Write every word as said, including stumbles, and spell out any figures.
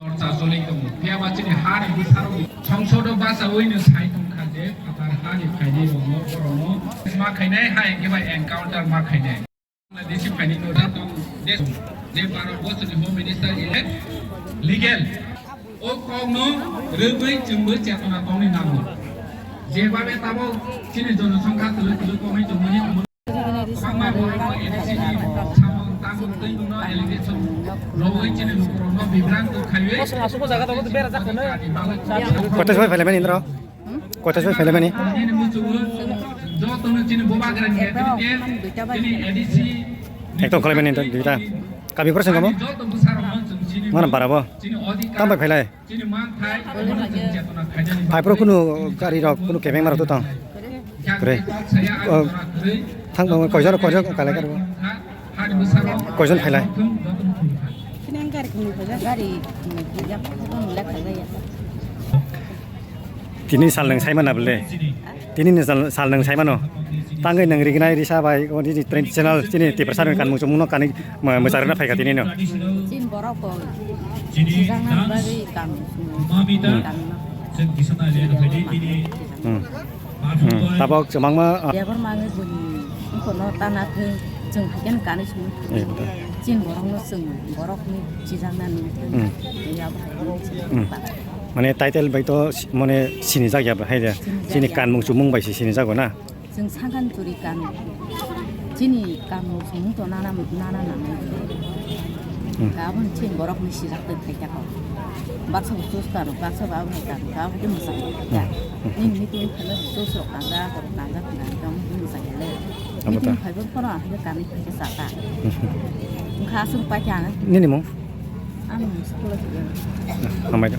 Chorcha choli tongo. Phiya ba chini ha ni bwsarok ni songsodo bachaui no sai tong kha je phatar ha ni phainai rok no borok no ma khainai hai khe ba encounter ma khainai. Bangladeshi phainai no da tong je, je baro bochor ni Home Minister elect legal. O kok no rwgwi chwngbo chetona tongni nango. Jeba be tabo chini jonosongkha tulu tulu kongwi tongmani. Koita soi phailai mani indro? Koita soi phailai mani? Ekdom kholai mani duita. Kami pura sengkamo? Mana barabo? Tambai phailai? Phai pro kunu gari rok kunu kebeng marok to tong. Kre. O, thang bang koijon koijon kalai karo. Koijon phailai. Gari kunu khaijak, kunu lekha jaya. Tini sal nang saimana bole. Tini ni sal, sal nang saimano. Tangwi nang rignai risa bai o ni trend channel chini Tiprasa ni kanmung chumung no kani mwchari na phaikha tini no. Chin borok ko. Chijang na bagwi kanmung chumung. Hmm. Kanmung. Hmm. Hmm. Tabok chumangma, ah. Yabar mangi buni kono tana khe chwng haikhe kanwi chumung. Eh, betul. Chin borok no chwng borok ni chijang na nung. Hmm. Yabar. Hmm. Mane title bai to si-, mane sinijak ya hai de. Sinijak ya. Chini kanmung chumung bai si sinijago na. Chwng sakhan churi kan. Chini kanmung chumung to nana, nana nangnai. Hmm. Kabun chin borok ni sijak twi thai ta ko. Baksa bo sus karo, baksa ba hai karo, ka bo twi mwsang. Hmm. Nini meeting khala sus rok kanja, kor kanja, kanja, kanja, twi mwsang le. Amo ta. Meeting phai bo phoro ang khe kanwi phai khe sa ta. Hmm. Wngkha aswk pai khe ang. Nini mung? Ang school o thangwi. Hambai da.